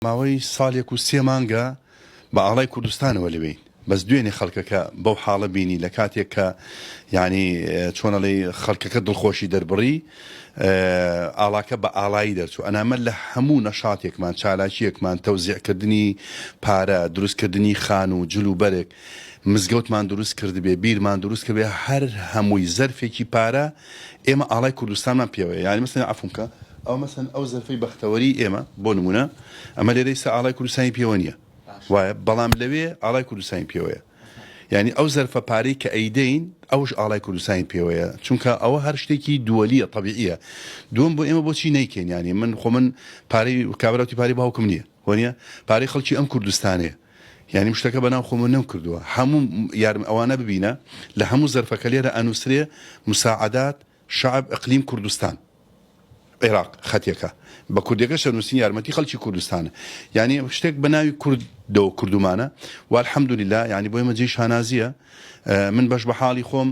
ماوەی ساڵێک و سێ مانگە بە ئاڵای کوردستانەوە لەوێین بەس دوێنێ خەڵکەکە بەو حاڵە بینی لە کاتێک کە یانی چۆن ئەڵێی خەڵکەکە دڵخۆشی دەربڕی ئاڵاکە بە ئاڵایی دەرچوو ئەنامە لە هەموو نەشاتێکمان چالاکیەکمان تەوزیعکردنی پارە دروستکردنی خانوو جل و بەرگ مزگەوتمان دروست کردبێ بیرمان دروست کردبێ هەر هەمووی زەرفێکی پارە ئێمە ئاڵای کوردستانمان پێوەیە یانی مەسەلەن عەفوم کە ئەوە مەسەلەن ئەو زەرفەی بەختەوەری ئێمە بۆ نمونە ئەمە لێرە ئیستا ئاڵای کوردستانی پێوە نییە وایە بەڵام لەوێ ئاڵای کوردستانی پێوەیە یعنی ئەو زەرفە پارەی کە ئەیدەین ئەوش ئاڵای کوردستانی پێوەیە چونکە ئەوە هەر شتێکی دووەلیە طبیعیە دووەم بۆ ئێمە بۆچی نەیکەین یعنی من خۆ من پارەی کابراوتی پارەی باوکم نییە وەنیە پارەی خەڵکی ئەم کوردستانەیە یانی شتەکە بەناو خۆمەوە نەم کردووە هەموو یارم ئەوانە ببینە لە هەموو زەرفەکە لێرە ئەنووسرێ مساعدات شعب اقلیم کوردستان عێراق خەتێکە بە کوردەکەش ئەنووسین یارمەتی خەڵکی کوردستانە یانی شتێک بە ناوی کوردەوە کردومانە و الحمدلله یانی بۆ ئێمە جێی شانازیە من بەش بە حاڵی خۆم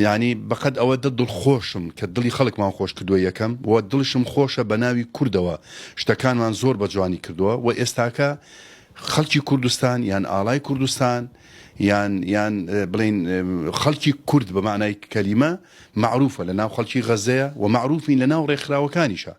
یانی بەقەد ئەوە دە دڵخۆشم کە دڵی خەڵکمان خۆش کردووە یەکەم و دڵشم خۆشە بە ناوی کوردەوە شتەکانمان زۆر بە جوانی کردووە و ئێستاکە خەڵکی کوردستان یان ئاڵای کوردستان یان یان بڵێین خەڵکی کورد بە مەعنای کەلیمە مەعروفە لە ناو خەڵکی غەزەیە و مەعروفین لە ناو ڕێکخراوەکانیشە.